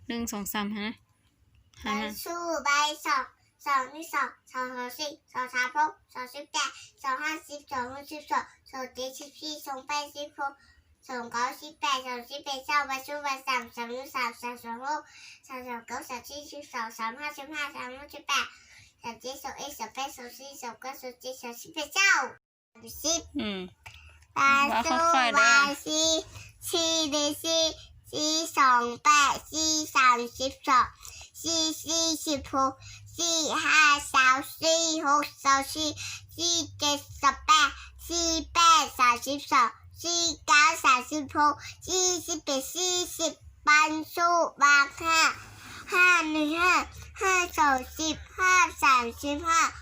Leej xoo xam hab. Xoo, xoo ib, xoo, xoo xib, xoo xav pub, xoo xib peb, xoo hab xib, xoo hwj xib xom, xoo cev xib sib, xoo peb xib pub, xoo kaum xib peb, xoo sib peb xaus, peb xub peb xam, xoo yim xaum, xoo yim hub, xoo yim kaum xaum, xoo yim xaum ob, xoo yim hab xaum hab, xoo yim hab xaum peb, xoo yim xaum ib, xoo peb xaum ib, xoo kaum xaum ib, xoo yim xaum peb xaus. Peb xub peb xib, txhib nws xib, txhib xoo peb, txhib xaum xib xom, txhib xib xib pub, txhib hab xaum xib, hub xaum xib, txhib cev xaum peb, txhib peb xaum xib xom, txhib kaum xaum xib pub, txhib xib peb xib xib, peb xub peb hab, hab nws hab, hab xaum xib, hab xaum xib hab,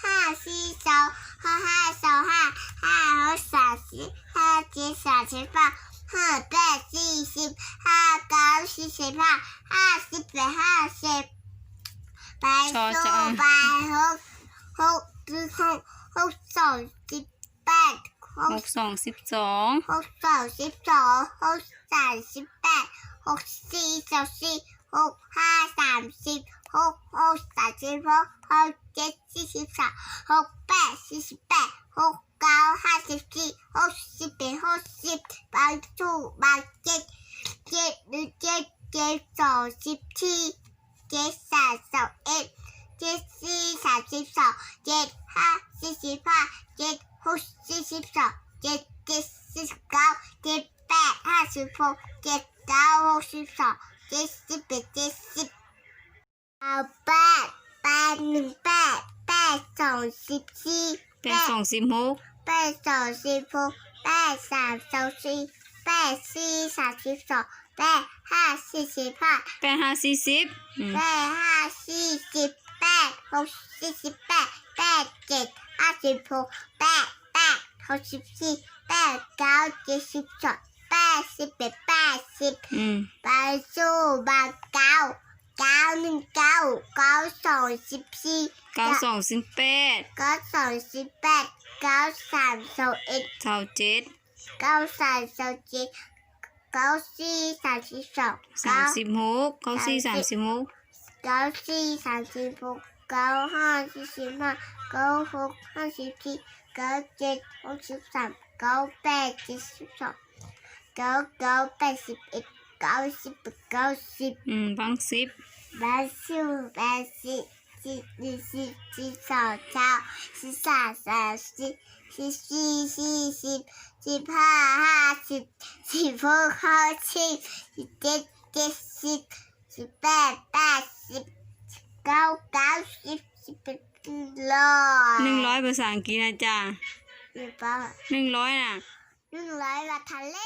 hab xib xaum, hab hab xaum hab, hab hub xaum xib, hab cev xaum xib peb, hab peb xib xib, hab kaum xib xib peb, hab xib peb hab xib, peb xub peb hub, hub xaum xib peb, hub xaum xib xom, hub xaum xib xom, hub xaum xib peb, hub xib xaum xib, hub hab xaum xib, hub hub xaum xib hub, hub cev xib xib xom, hub peb xib xib peb, hub kaum hab xib xib, hub xib peb hub xib, peb xub peb cev, cev nws cev, cev xaum xib txhib, cev xaum xaum ib, cev xib xaum xib xom, cev hab xib xib hab, cev hub xib xib xom, cev cev xib kaum, cev peb hab xib pub, cev kaum hub xib xom, cev xib peb cev xib, kaum peb, peb nws peb, peb xoo xib xib, peb xoo xib hub, peb xoo xib pub, peb xaum xaum xib, peb xib xaum xib xom, peb hab xib xib hab, peb hab xib xib, peb hab xib xib peb, hub xib xib peb, peb cev hab xib pub, peb peb hub xib xib, peb kaum cev xib xom, peb xib peb peb xib, peb xub peb kaum, kaum nws kaum, kaum xoo xib xib, kaum xoo xib peb, kaum xoo xib peb, kaum xaum xaum ib, xaum cev, kaum xaum xaum cev, kaum xib xaum xib xom, xaum xib hub, kaum xib xaum xib hub, kaum xib xaum xib pub, kaum hab xib xib hab, kaum hub hab xib xib, kaum cev hub xib xom, kaum peb cev xib xom, kaum kaum peb xib ib, kaum xib peb kaum xib, peb xub peb xib, txhib nws xib, txhib xaum xaum, txhib xaum xaum xib, txhib xib xib xib, txhib hab hab xib, txhib pub hub xib, txhib cev cev xib, txhib peb peb xib, txhib kaum kaum xib, xib peb los. หนึ่งร้อย ภาษาอังกฤษนะจ๊ะ หนึ่งร้อย นะ หนึ่งร้อย ว่าทะเล